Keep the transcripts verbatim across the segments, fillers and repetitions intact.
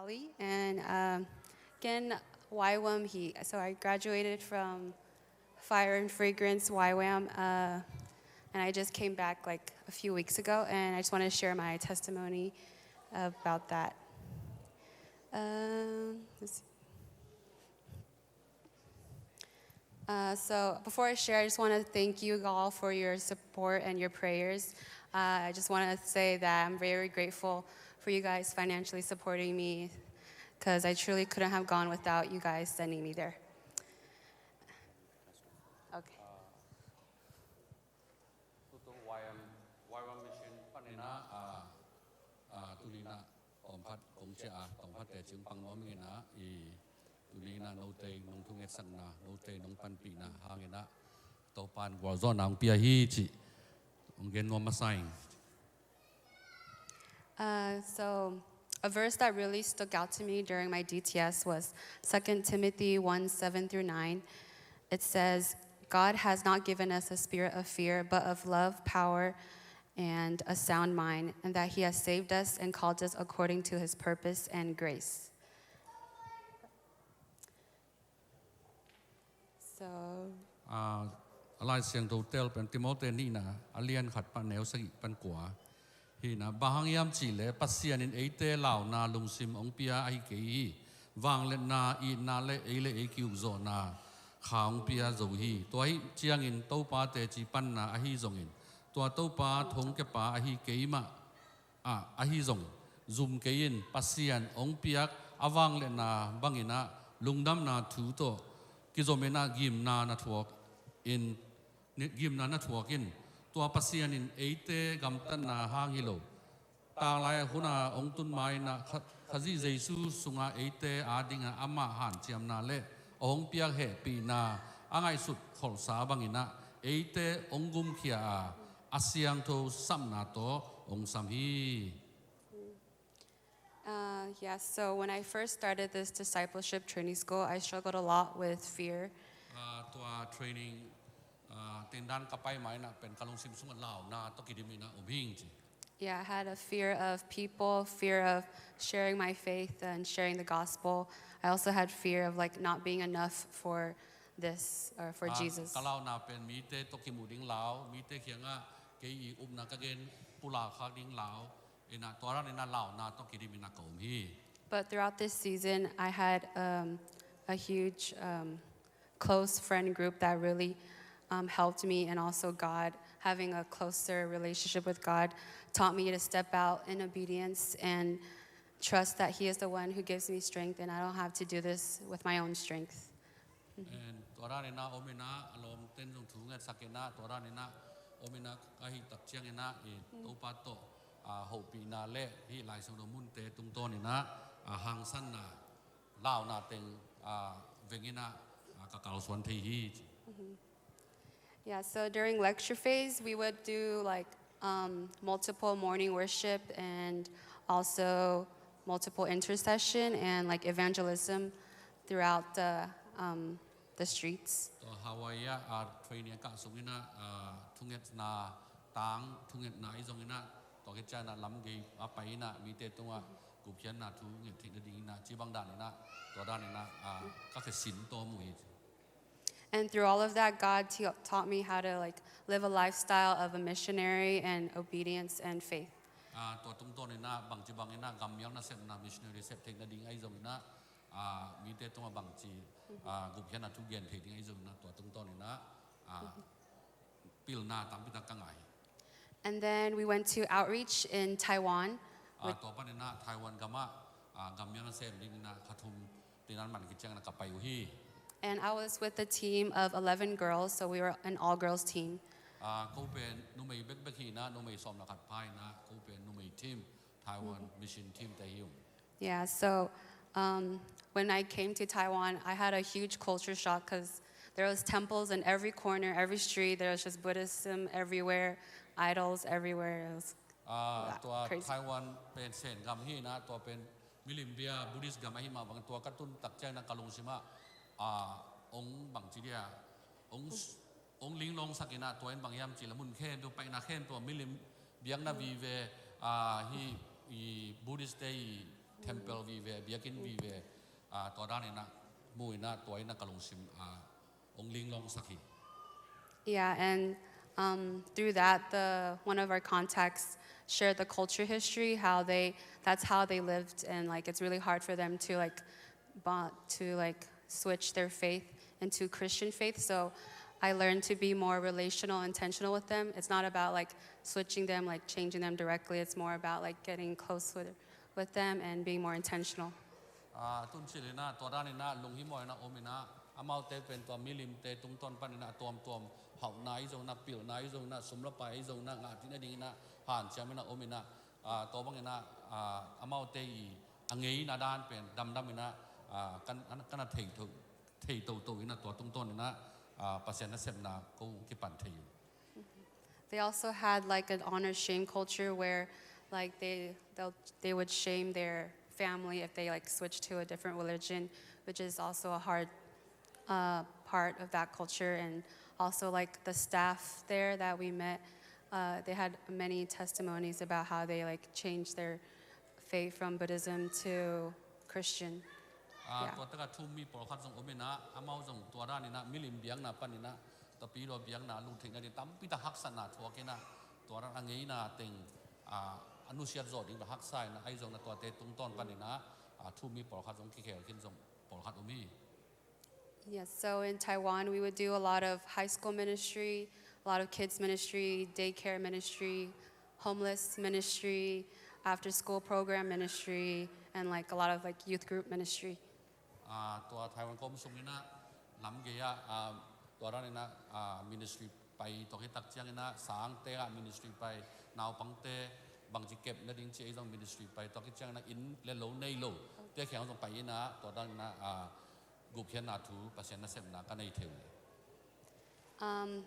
Bali, and um, ken Y WAM hi. So I graduated from Fire and Fragrance Y WAM, uh, and I just came back like a few weeks ago, and I just want to share my testimony about that. Um, let's see. Uh, so before I share, I just want to thank you all for your support and your prayers. Uh, I just want to say that I'm very grateful for you guys financially supporting me, because I truly couldn't have gone without you guys sending me there. Okay. Tutung Y WAM, Y WAM Mission panin ah, ah, ah, tuni-in ah tawmkhat kong ciah a, tawmkhat teci hong pang nuam ing in ah, i tuni-in ah note nong thungetsakna, note nong panpihna hangin ah Topa'n gualzawhna hong pia hi cih hong gen nuam masa ing. Uh, so, a verse that really stuck out to me during my D T S was Second Timothy one seven through nine. It says, "God has not given us a spirit of fear, but of love, power, and a sound mind, and that He has saved us and called us according to His purpose and grace." So, Ah, a Lai Siangtho tel pen Timote nihna a lian khat pan neu sagih pan kua hi in ah, bang hang hiam cih leh Pasian in eite launa lungsim hong pia ahi kei hi. Vangliatna, itna le ei le ei ki-ukzawhna kha hong pia zo hi. Tua ahih ciangin Topa teci panna ahi zongin, tua Topa thongkiapa ahi kei mah ah, ahi zong zum kei in, Pasian hong piak a vangliatna bangin ah lungdamna thu tawh kizom in ah gimna na thuak in, gimna na thuak in. Tua Pasian in eite gamtatna hang hi lo, tanglai hun a hong tun ma-in ah Kha-, Khazih Jesu sungah eite adingin amah hanciamna le a hong piak hehpihna a ngaihsut kholhsa bangin ah eite hong gumkhia a, a siangtho sapna tawh hong sam hi. Uh, yeah, so when I first started this discipleship training school, I struggled a lot with fear. Ah, tua training, ah, tendan ka pai ma-in ah pen ka lungsim sungah launa tawh kidim in ah om hi ing ci. Yeah, I had a fear of people, fear of sharing my faith and sharing the gospel. I also had fear of, like, not being enough for this or for Ah, Jesus. Ka launa pen mite tawh kimu ding lau, mite kiangah kei i upna ka gen pulak khak ding lau, in ah tua dan in ah launa tawh kidim in ah ka om hi. But throughout this season, I had um, a huge, um, close friend group that really um, helped me, and also God, having a closer relationship with God, taught me to step out in obedience and trust that He is the one who gives me strength, and I don't have to do this with my own strength. And tua dan in ah om in ah, a lawmten zong thungetsak in ah, tua dan in ah om in ah ka hih tak ciangin ah, i Topa tawh, ah, hopihna le hih Lai Siangtho munte tungtawn in ah, ah, hangsanna, launa teng, ah, veng in ah, ah, ka kalsuan thei hi. Yeah, so during lecture phase, we would do, like, um, multiple morning worship and also multiple intercession and, like, evangelism throughout the, um, the streets. Tua Hawaii ah, ah, training a kah sung in ah, ah, thungetna tang, thungetna i zong in ah, tua khit ciangin ah lam gei a pai in ah mite tungah gupkhiatna thu nget theih nading in ah, ci bang dan in ah, tua dan in ah, ah, ka khesin tawm uh hi. And through all of that, God t- taught me how to, like, live a lifestyle of a missionary and obedience and faith. Ah, tua tungtawn in ah bangci bang in ah gammial nasepna, missionary sep theih nading ahi zong in ah, ah, mite tungah bangci, ah, gupkhiatna thu gen theih ding ahi zong in ah, tua tungtawn in ah, ah, pilna tampi tak ka ngah hi. And then we went to outreach in Taiwan. Ah, tua panin ah Taiwan gamah, ah, gammial nasem dingin ah kha thum tinan man khit ciangin ah ka pai uh hi. And I was with a team of eleven girls, so we were an all-girls team. Ah, ko pen numei bekbek hi in ah, numei sawm le khat pha hi in ah, ko pen numei team, Taiwan mission team te hi ung. Yeah, so um, when I came to Taiwan, I had a huge culture shock because there was temples in every corner, every street. There was just Buddhism everywhere, idols everywhere. It was Ah, Wow, tua crazy. Taiwan pen Sen gam hi in ah, tua pen milim bia Buddhist gam ahi mah bang, tua ka tun tak ciangin ah ka lungsim ah, ah, ong bangci dia, ong, ong linglawngsak in ah, tua in bang hiam cih leh mun khempeuh, paina khempeuh ah milim biakna vive, ah, hih i Buddhist te i Temple vive, biakinn vive, ah, tua dan inah mu inah tua inah ka lungsim ah, ong linglawngsak hi. Yeah, and um, through that, the one of our contacts shared the culture history, how they that's how they lived, and like it's really hard for them to like bond, to like switch their faith into Christian faith. So I learned to be more relational, intentional with them. It's not about like switching them, like changing them directly. It's more about like getting close with with them and being more intentional. Ah, tun cil inah tua dan inah lunghimawh inah om inah amaute pen tua milimte tungtawn pan inah a tuamtuam hauhna i zong inah, pilna i zong inah, sum le pai i zong inah, ngah theihna ding inah hanciam inah om inah, ah, tua bang inah ah, amaute i a ngeina dan pen damdam inah ah, kan, kan a thei to, thei toto inah tua tungtawn inah ah, Pasian nasepna ko kipan thei uh. They also had like an honor shame culture where like they they'll, they would shame their family if they like switch to a different religion, which is also a hard uh, part of that culture. And also like the staff there that we met, uh, they had many testimonies about how they like changed their faith from Buddhism to Christian. Ah, Yeah. Tua taka thummi pawlkhat zong om inah amau zong tua dan inah milim biakna pan inah Tapidaw biakna lut theihna ding tampi tak haksatna thuak inah tua dan a ngeina teng ah, a nusiat zawh ding bel haksa inah ahi zong inah tuate tungtawn pan inah ah, thummi pawlkhat zong kikhel khin zong pawlkhat om hi. Yes, so in Taiwan, we would do a lot of high school ministry, a lot of kids ministry, daycare ministry, homeless ministry, after school program ministry, and like a lot of like youth group ministry. Ah, tua Taiwan kom sung inah lam gei ah ah, tua dan inah ah, ministry pai tua khit tak ciang inah sangte ah ministry pai, naupangte bangci kep nading ci ei zong ministry pai tua khit ciang inah inn le lo nei lo te khiang zong pai inah tua dan inah ah, gupkhiatna thu Pasian nasepna ka nei thei uh. Um,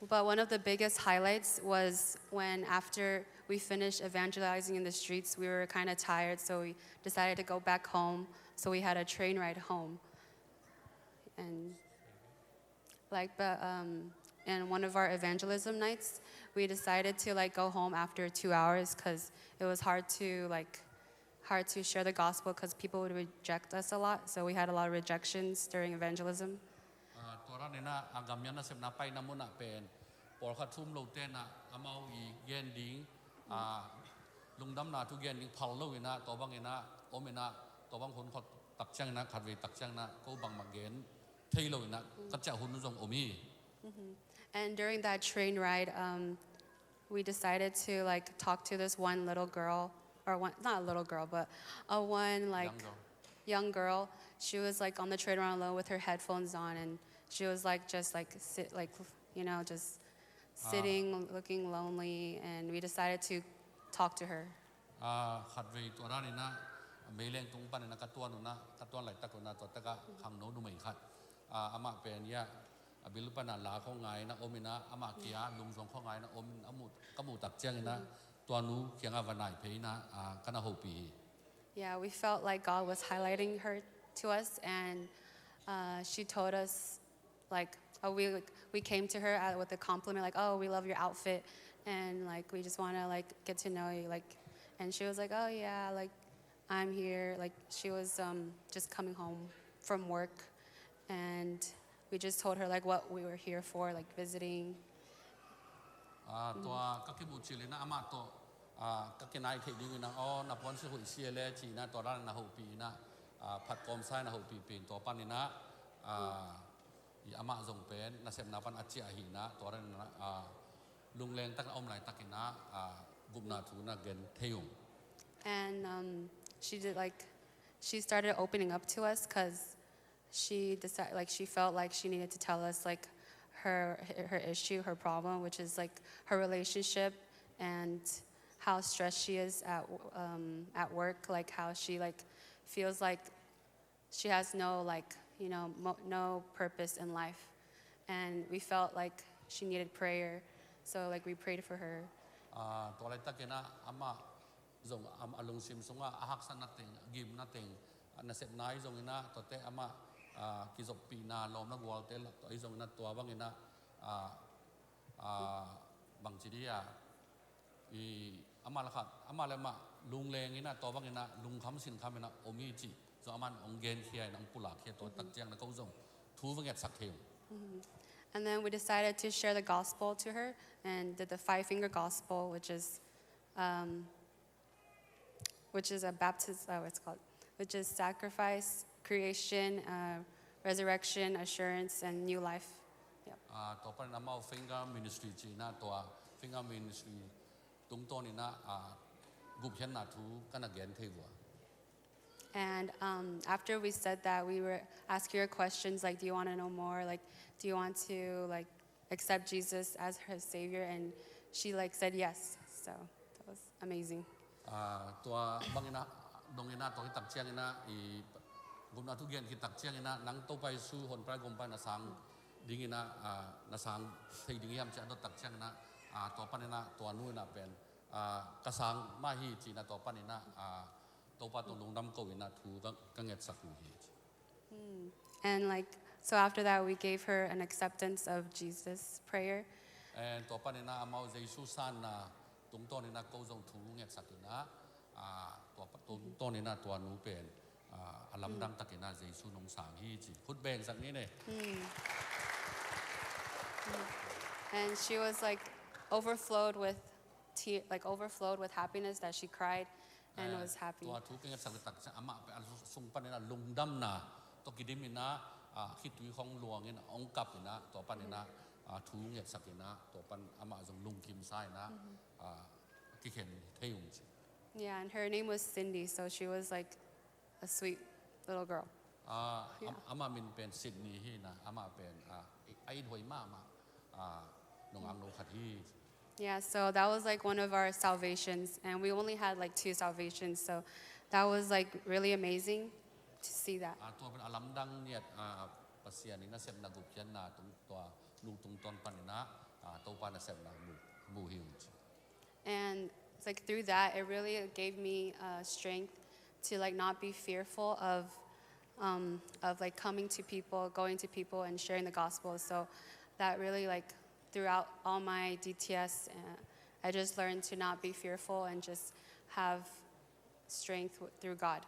but one of the biggest highlights was when, after we finished evangelizing in the streets, we were kind of tired, so we decided to go back home. So we had a train ride home. And like, but um, in one of our evangelism nights, we decided to like go home after two hours because it was hard to like hard to share the gospel because people would reject us a lot. So we had a lot of rejections during evangelism. Ah, tua dan inah a gamya nasepna paina munah pen pawlkhat thum lo tenah amau i gen ding ah, lungdamna thu gen ding phal lo inah tua bang inah om inah tua bang hun khawh tak ciang inah khatvei tak ciang inah ko bangmah gen thei lo inah ka ciah hun zong om hi. And during that train ride, um, we decided to like talk to this one little girl, or one, not a little girl, but a one like Young girl. Young girl. She was like on the train ride alone with her headphones on, and she was like just like sit like you know just sitting, looking lonely, and we decided to talk to her. Ah, khatvei tua dan inah meileng tung pan inah ka tuan unah ka tuan laitak unah tua taka khangno numei khat ah, amah pen ia a bil pana la khawng ngai inah om inah amah kia lungzuang khawng ngai inah om in a muh, ka muh tak ciang inah tua nu kiangah va nai phei inah ah, ka na hopih hi. Yeah, we felt like God was highlighting her to us, and uh, she told us like, oh, we like, we came to her at, with a compliment like, oh, we love your outfit, and like we just want to like get to know you, like, and she was like, oh yeah, like I'm here, like she was um, just coming home from work, and we just told her like what we were here for, like visiting. Ah, tua ka kimuh cil inah amah tawh ah, ka kinai theih ding inah aw na puan si huih si e le ci inah tua dan na hopih inah ah, phat kawmsa inah hopih pin tua pan inah ah, i amah zong pen nasepna pan a ciah hi inah tua dan inah ah, lungleng tak na om laitak inah ah, gupna thu na gen thei ung. And um, she did like she started opening up to us because she decided like she felt like she needed to tell us like her her issue, her problem, which is like her relationship and how stressed she is at um, at work, like how she like feels like she has no like you know mo- no purpose in life, and we felt like she needed prayer, so like we prayed for her. Ah, tua laitak inah amah zong am, a lungsim sungah a haksatna teng, a gimna teng, a nasepna i zong inah tuate amah ah, kizoppihna lawmna gualte la- tua i zong inah tua bang inah ah, ah, bangci dia i amah le khat amah le amah Lungleng in ah, tua bang in ah, lungkham sinkham in ah om hi ci. Zong aman hong genkhia in ah, hong pulakkhia, tua tak ciang in ah ko zong thu va ngetsak thei ung. And then we decided to share the gospel to her and did the five finger gospel, which is, um, which is a baptism, uh, what's it called? Which is sacrifice, creation, uh, resurrection, assurance, and new life. Yep. Ah, tua panin amau finger ministry ci in ah, tua finger ministry tungtawn in ah, ah, gupkhiatna thu ka na gen thei uh a. And, um, after we said that, we were asking her questions like, "Do you wanna know more? Like, do you want to, like, accept Jesus as her savior?" And she, like, said yes. So that was amazing. Ah, tua bang in ah, dong in ah, tua khit tak ciang in ah, i gupna thu gen khit tak ciang in ah, nang Topa Jesu honpa gumpa na sang ding in ah, ah, na sang thei ding hiam ci a dot tak ciang in ah, ah, tua pan in ah, tua nu in ah pen, ah, ka sang mah hi ci in ah, tua pan in ah, ah, Topa tung lungdam ko in ah thu ka, ka ngetsak uh hi. And, like, so after that, we gave her an acceptance of Jesus prayer. And tua pan in ah amau Jesu sanna tungtawn in ah ko zong thu ngetsak in ah, ah, tua pa-, tungtawn in ah tua nu pen, ah, a lamdang tak in ah Jesu nong sang hi ci. Khut beng sak ni ne. And she was, like, overflowed with te-, like, overflowed with happiness that she cried and was happy. Tua thu ka ngetsak tak ciang amah pen a sung pan in ah lungdamna tawh kidim in ah, ah, khitui khong luang in ah hong kap in ah, tua pan in ah, ah, thu ngetsak in ah, tua pan amah zong lungkim sa in ah, ah, kikhen thei ung ci. Yeah, and her name was Cindy, so she was, like, a sweet little girl. Ah, am-, amah min pen Sydney hi in ah, amah pen, ah, a it huai mahmah, ah, nungak no khat hi. Yeah, so that was, like, one of our salvations, and we only had, like, two salvations, so that was, like, really amazing to see that. Ah, tua pen a lamdang ngiat, ah, Pasian in nasepna gupkhiatna tung, tua nu tungtawn pan in ah, ah, Topa nasepna mu, mu hi ung ci. And it's like through that, it really gave me, uh, strength to, like, not be fearful of, um, of, like, coming to people, going to people, and sharing the gospel. So that really, like, throughout all my D T S, uh, I just learned to not be fearful and just have strength w-, through God.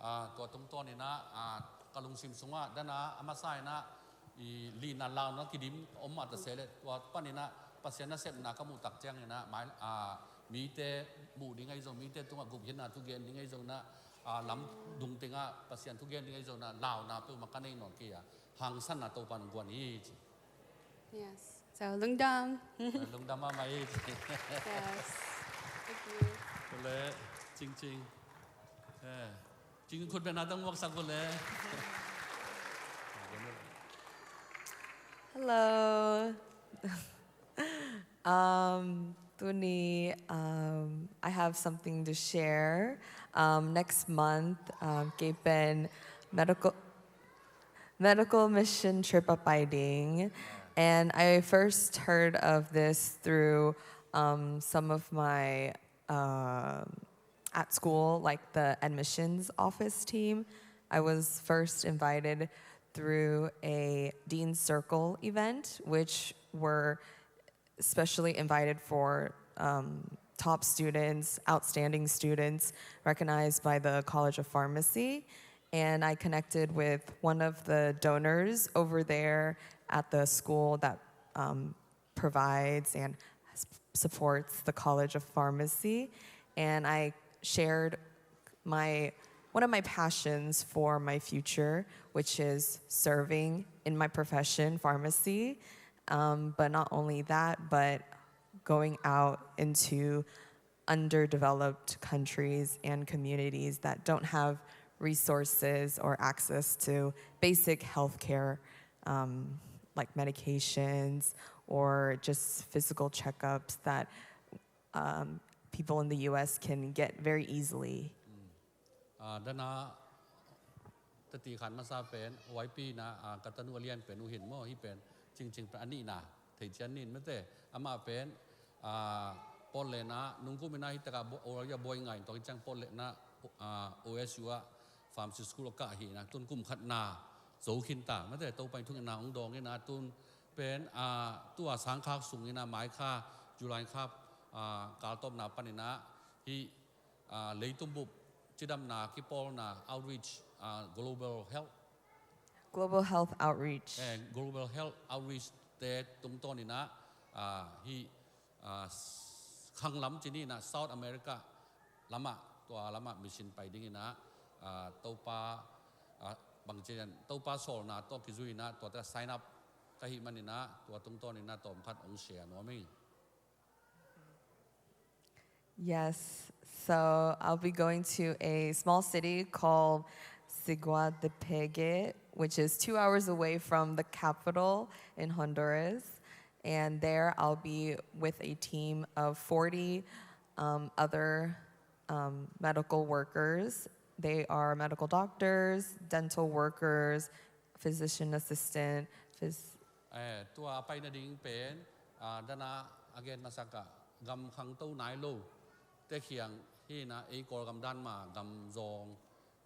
Ah, tua tungtawn in ah, ah, ka lungsim sungah dan a, a masa in ah, i lina launa kidim om mah ta se leh, tua pan in ah Pasian nasepna ka muh tak ciang in ah, mai, ah, mite muh ding ahi zong, mite tungah gupkhiatna thu gen ding ahi zong in ah, ah, lam dung tengah Pasian thu gen ding ahi zong in ah, launa peuhmah ka nei nawn kei a, hangsanna Topa in hong guan hi ci. Yes. So, lungdam. Lungdam mahmah hi. Yes. Thank you. Ule, Cingcing. Eh, Cingcing khut beng na dang waksak ule. Hello. Um, tuni, um, I have something to share. Um, next month, um, kei pen medical medical mission trip a pai ding. And I first heard of this through, um, some of my, uh, at school, like, the admissions office team. I was first invited through a Dean's Circle event, which were especially invited for, um, top students, outstanding students recognized by the College of Pharmacy. And I connected with one of the donors over there at the school that, um, provides and s-, supports the College of Pharmacy. And I shared my, one of my passions for my future, which is serving in my profession, pharmacy. Um, but not only that, but going out into underdeveloped countries and communities that don't have resources or access to basic healthcare, um, like medications or just physical checkups that, um, people in the U S can get very easily. Ah, dan a, tati khan masa pen, huaipi in ah, ah, ka tanu a lian pen uh hi in maw, hih pen, Cingcing pen a nihna, thei cian nin mate, amah pen, ah, pawt lehna, nungkum in ah hih takah bo-, Oria bawi ngai in tua khit ciang pawt lehna, ah, O S U ah, Pharmacy School a kah hi in ah, tun kum khatna, zo khin ta, mate, Topa in thungetna hong dawng in ah, tun pen, ah, tua sangkhak sung in ah, maikha, July kha, ah, kaltawpna pan in ah, hih, ah, leitung bup cidamna kipawlna outreach, ah, global health, Global Health Outreach. eh, global health outreach te tungtawn inah, ah, hi, ah, s- khanglam cini inah South America lamah, tua lamah mission pai ding inah, ah, Topa, ah, bangcian Topa sawlna tawh kizui inah tua te sign up ka hih man inah tua tungtawn inah tawm khat hong share nuam ing. Yes. So I'll be going to a small city called Siguatepeque, which is two hours away from the capital in Honduras. And there I'll be with a team of forty um, other um, medical workers. They are medical doctors, dental workers, physician assistant, phys- Eh, tua a pai nading pen, ah, dana a gen masakah gam khangto nai lo te khiang hi inah ei Kawlgam dan mah gam zawng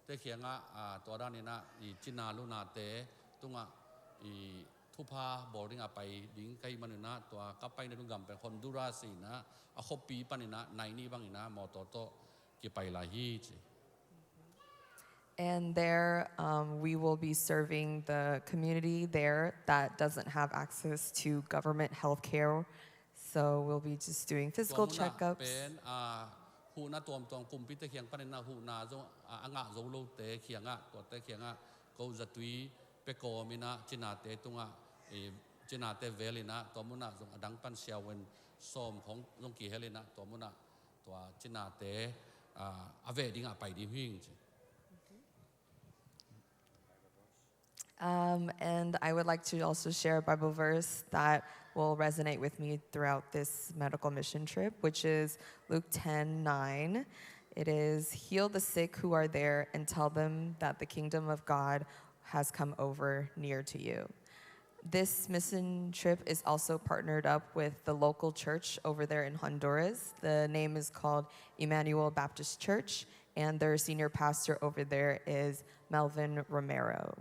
te khiangah, ah, tua dan inah i cina lunate tungah i thupha bawl dingah pai ding ka hih man inah tua ka pai nading gam pen Honduras inah a khuapi pan inah nai ni bang inah mawtaw tawh kipai lai hi ci. And there, um, we will be serving the community there that doesn't have access to government health care. So we'll be just doing physical Tua munah checkups. Pen, ah, huhna tuamtuam kumpite khiang paninah huhna zong, ah, a ngah zo lote khiangah, tuate khiangah ko zatui pekawm inah cinate tungah, eh, cinate vel inah tua munah zong a dang pan siawen sawm khong zong kihel inah tua munah tua cinate, ah, a veh dingah pai ding hing ci. Um, and I would like to also share a Bible verse that will resonate with me throughout this medical mission trip, which is Luke ten nine. It is, "Heal the sick who are there and tell them that the kingdom of God has come over near to you." This mission trip is also partnered up with the local church over there in Honduras. The name is called Emmanuel Baptist Church, and their senior pastor over there is Melvin Romero.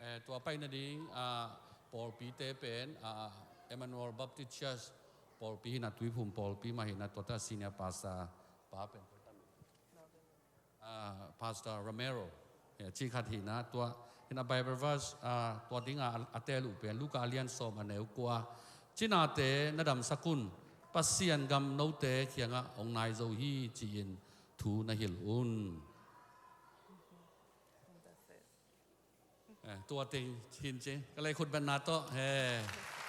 Eh, tua pai nading, ah, pawlpite pen, ah, Emmanuel Baptist Church pawlpi hinah Tuiphum pawlpi mah hinah tuate senior pastor pa pen ah, Pastor Romero, eh, ci khat hinah tua hinah Bible verse, ah, tua dingah a, a tel uh pen Luka a lian sawm a neu kua, "Cinate na damsak un, Pasian gam note khiangah hong nai zo hi," ci-in thu na hilh un. Eh, tua teng hin ci ka lei khut betna tawh he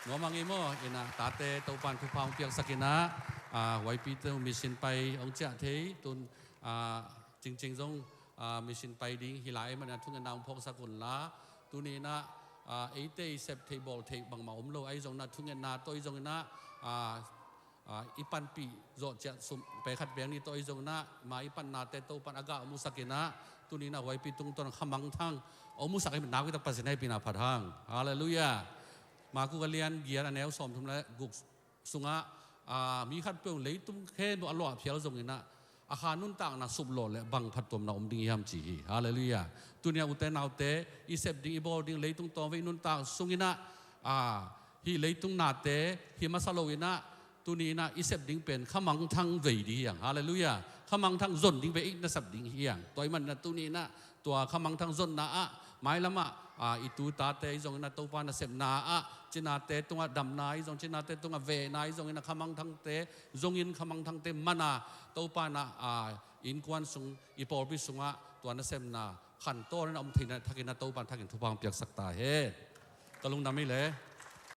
nuam ang i maw? Inah tate Topan thupha hong piaksak inah, ah, huaipite mission pai hong ciah thei tun, ah, Cingcing zong, ah, mission pai ding hi lai man inah thungetna hong phawksak un la. Tuni inah, ah, eite i sep thei bawl thei bangmah om lo ahi zong inah thungetna tawh i zong inah, ah, ah, i panpih zawh ciat sum pe khat beng ni tawh i zong inah ma i pannate Topan a gah hong musak inah tuni inah huaipi tungtawn khamangthang hong musak ahi nak vitak Pasian hehpihna phat hang. Halleluiah. Marku a lian giat a neu sawmthum le guk sungah, ah, mi khat peuh leitung khempeuh a luah phial zong inah a kha nuntakna suplawh le bang phattuamna om ding hiam ci hi. Halleluiah. Tuni a ute naute i sep ding i bawl ding leitung tawng ve i nuntak sung inah, ah, hih leitung nate hi masa lo inah tuni inah i sep ding pen khamangthang vei ding hiang. Halleluiah. Khamangthang zon ding vei i na sep ding hiang. Tua i man inah tuni inah tua khamangthang zonna ah mailamah, ah, i tu tate i zong inah Topa nasepna ah cinate tungah damna i zong cinate tungah vehna i zong inah khamangthangte zongin khamangthangte mana Topa inah, ah, innkuan sung i pawlpi sungah tua nasepna khantawn inah om theihna thakin inah Topa in thakin thupha hong piaksak ta hen. Ka lungdam hi le.